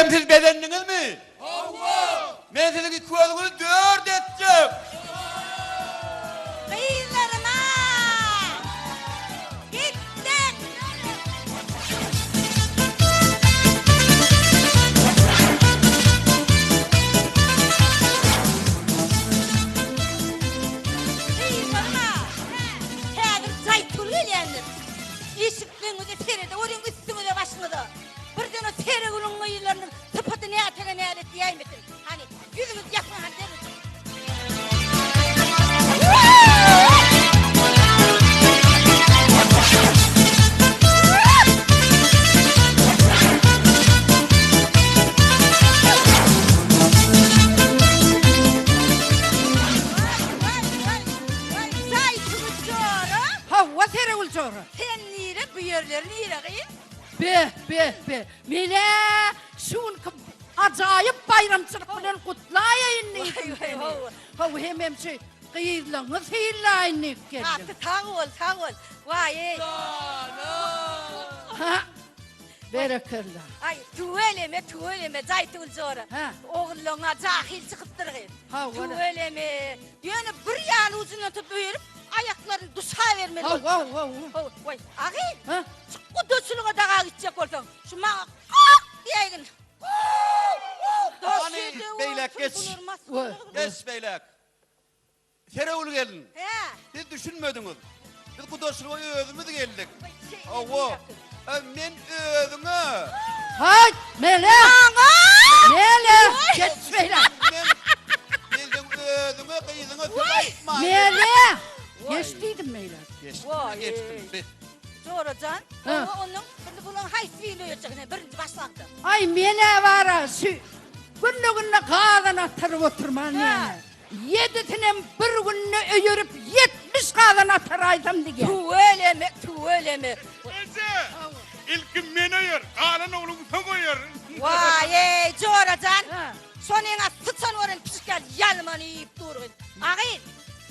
Indem siz bezendiňizmi? Hawa! Men siziň ikigözüňizi dört etjek! Gyzlaryma! Gitdik! Gyzlaryma! Häzir Jaýtgül gelýändir. Eşikleňize serede görüň üstüňize başyňyza. Birden o Seregülüň gyzlarynyň sypaty nätege nälet diýäýmesin. Hany, ýüzüňizi ýapyň hany derrew. Hawa Seregül jora. Sen nire bu ýerler nire gyz? Be be be. Menä şu günki ajaýyp baýramçylyk bilen gutlaýaýyn diýdim seni. Hawa hemem şu gyzlaryňy sylaýyn diýip geldim. Gaty sag bol sag bol. Waý-eý. Ha. Berekella. Aý tüweleme tüweleme Jaýtygül jora. Ogullaňa jahyl çykypdyr gyz. Tüweleme. Ýöne bir ýany ujundan tutup öýerip, aýaklaryny duşa bermeli bolupdyr. Hawa, hawa, hawa. Waý, agy, şu gudaçylyga daga gitjek bolsaň, şu maňa kok diýäýgin. Hany, beýläk geç. Geç beýläk. Seregül gelin. Siz düşünmediňiz. Biz gudaçylyga özümiz geldik. Hawa. Men özüňe. Haý, Mele! Maňa! Mele! Geç beýläk. Men men özüňe gyzyňa söz aýtmaýyn. Mele! Geç diýdim beýläk. Geçdim, geçdim. Jora jan, oňa onuň indi bulaň haýsy birini öýerjek ine birinji başlapda. Aý, men-ä bar-a şu günde-günde gazan ataryp oturman ýene. Ýedisinem bir günde öýerip 70 gazan ataraýsam diýýän. Tüweleme, tüweleme. Eje, ilki meni öýer, galan ogluňy soň öýerin. Waý-eý, jora jan, şonyň-a syçan gören pişik ýaly ýalmany iýip dur gyz. A gyz,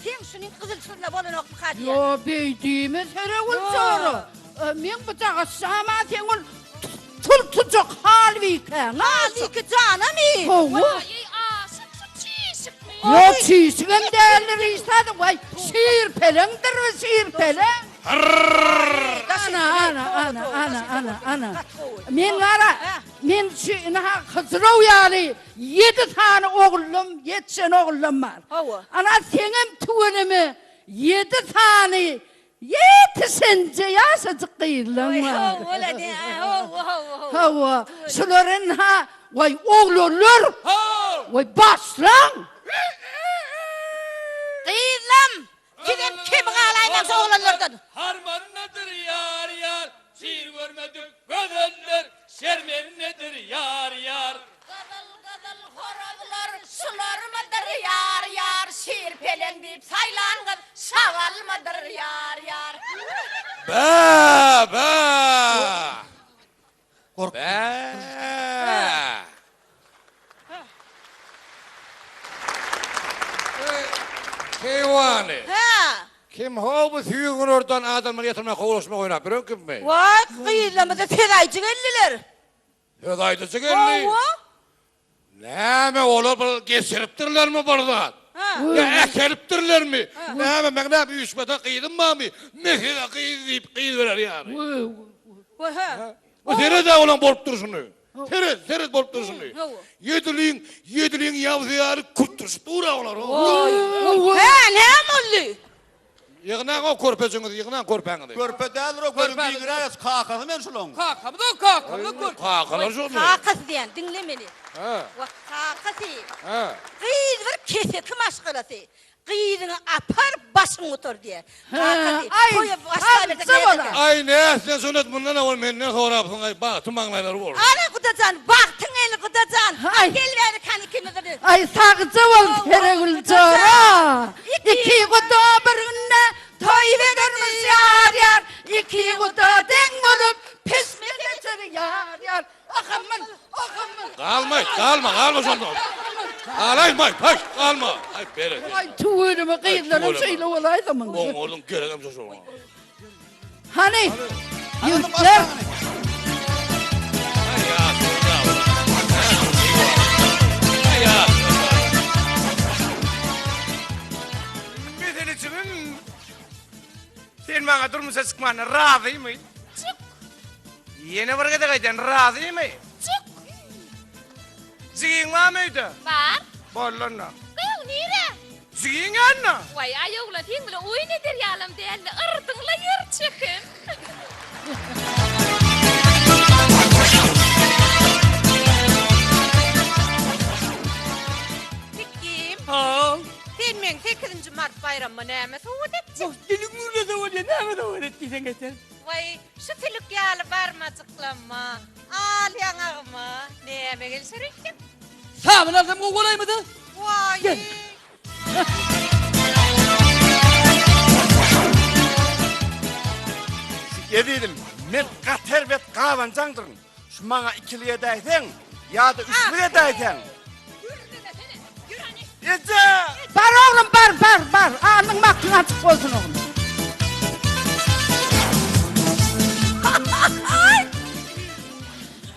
seň şunyň gyzyl çyzyna bolanokmyka diýýän. Ýo, beý diýme Seregül jora. Meň bu jagaşjam-a seň ol Tul-tujak Halbikäň-a. Halbike janamy? Hawa. Waý-eý, aşyk şu çişikmi? Ýok, çişigem däldir hiç zady. Waý, şirpeleňdir bu, şirpeleň. Ana, ana, ana, ana, ana, ana. Men gara, men şu ynha Hyzrow ýaly ýedi sany ogullum, ýetişen ogullum bar. Hawa. Ana, seňem tüweleme ýedi sany Ýetişenje ýaşajyk gyzlaň bar. Hawa, şular ynha, waý oglanlar, waý başlaň! Gyzlam, sizem kemi galaýmaň şu oglanlardan. Harmandadyr ýar ýar, şir görmedik gözeller, şermendedir ýar ýar. Gyzyl-gyzyl horazlar şularmydyr ýar ýar, Şir peleň diýip saýlan gyz şagalmydyr ýar ýar. Bä bä. Bä. Keýwany. Hä. Kim how bu süýr günordan adamlary ýatyrmak howluşmak oýnap ýören kimmi? Waý gyzlarymyza söz aýjy geldiler. Söz aýdyjy geldi. Hawa. Näme olar bir geçiripdirlermi bir zat? Ýa äkelipdirlermi? Näme meň näme üýşmede gyzym barmy? Mesele gyz diýip gyz berer ýaly. Hä. Bu seret-ä olaň bolup durşuny. Seret, seret bolup durşuny. Ýediliň, ýediliň ýabysy ýaly kürtdürişip dur-a olar. Hä, näme boldy? Ýygnaň o körpejiňizi, ýygnaň körpäňizi. Körpe däldir o gözüň giňiräk kakasy men şulaň. Kakamyz o kakamyz körpe. Kakalar şony. Kakasy diýen diňle meni. Hä. Wah kakasy. Hä. Gyz bir keseki maşgalasy. Gyzyňy apar başyň gutar diýe. Kakasy. Aý, Toýa başlaberse sagja bola. näderkä. Aý nätseň şony et mundan owal menden sorapsyň aý bagty maňlaýlary bolsun. Ana gudajan bagtyň eli gudajan. Aý. Gel bäri kany ikimiz bir. Aý sagja bol Seregül jora. Iki guda bir günde toý berermiş ýar ýar. Iki guda deň bolup pişme geçer ýar ýar. Ahamyn, ahamyn. Galma, galma, galma şonda. Galaýma, haý, galma. Haý, bereket. Aý tüweleme gyzlaram şeýle bolaýsa munda. Oňňolyň geregem şo şoňa. Hany, ýigitler. Haý, ýa, şonda. durmuşa çykmana razymy? Çyk. Ýene bir gezek aýdýan, razymy? Çyk. Jigiň barmy öýde? Bar. Boldy onda. Gyýw nire? Jigiň ýanynda. Waý, aý oglan, seň bilen oýun eder ýalam däldi. Yrdyň-la ýer çeken. Pikkim. Haw. Sen meň sekizinji mart baýramyma näme sowgat etjek? Diliň gürlese bolýa, näme sowgat et diýseň eten. Waý, şu sülük ýaly barmajyklama, al ýaňagyma näme gelşer öýtýäň? Sabyn alsam gowy bolaýmydy? Waý! Gel. Ezizim, men gaty erbet gabanjaňdyryn. Şu maňa ikilik edäýseň ýa-da üçlük edäýseň. Eje! Bar oglum bar bar bar alnyň bagtyň açyk bolsun oglum.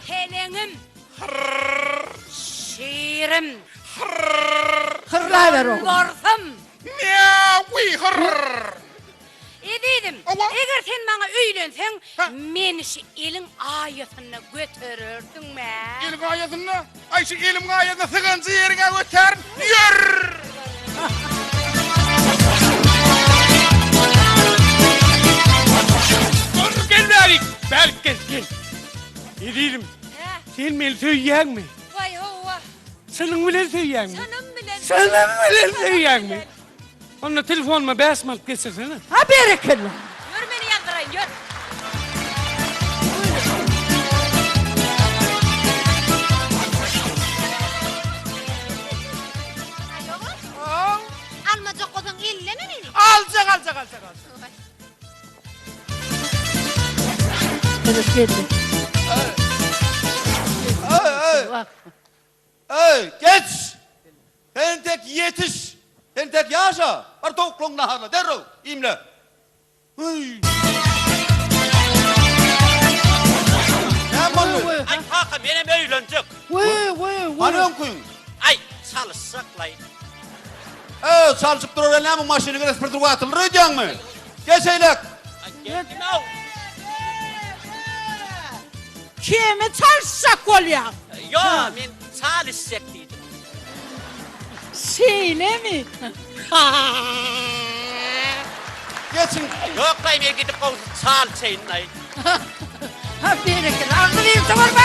Peleňim. Şirim. Hyrlaber oglum. Borsum. Miau-wi hyrr. Ezizim, eger sen maňa öýlenseň, meni şu eliň aýasynda göterersiň-mä? Eliň aýasynda? Aý, şu eliň aýasynda syganjy ýeriň-ä götärin. Ýör! Dur, gel bärik! Bärik gel, gel. Ezizim, sen meni söýýäňmi? Waý, hawa. Çynyň bilen söýýäňmi? Çynym bilen. Çynyň bilen söýýäňmi? Onda telefonyma 5 manat geçirsene. Ha berekella. Ýör meni ýazdyraýyn, ýör. Almajak bolsaň elleme meni. Aljak, aljak, aljak, aljak. Evet geldi. Eý, geç! Sen entek ýetiş! Sen entek ýaşa! Bar towuklaryňy naharla, derrew, iýmle! Hüý! Näme boldy? Aý kaka menem öýlenjek. Wee wee wee. Hany öňküň? Aý çalyşjaklaý. Eý, çalşyp durar el näme maşyny gerek bir atylyr öýdýäňmi? Geç eýlek! Aý geldim-ow. Kimi çalyşjak bolýaň? Ýo, men çal içjek diýdim. Şeýlemi? Geçiň. Ýok-laý, men gidip gowusy çal içeýin-laý. Ha, berekella. Agzy birlikde bolma.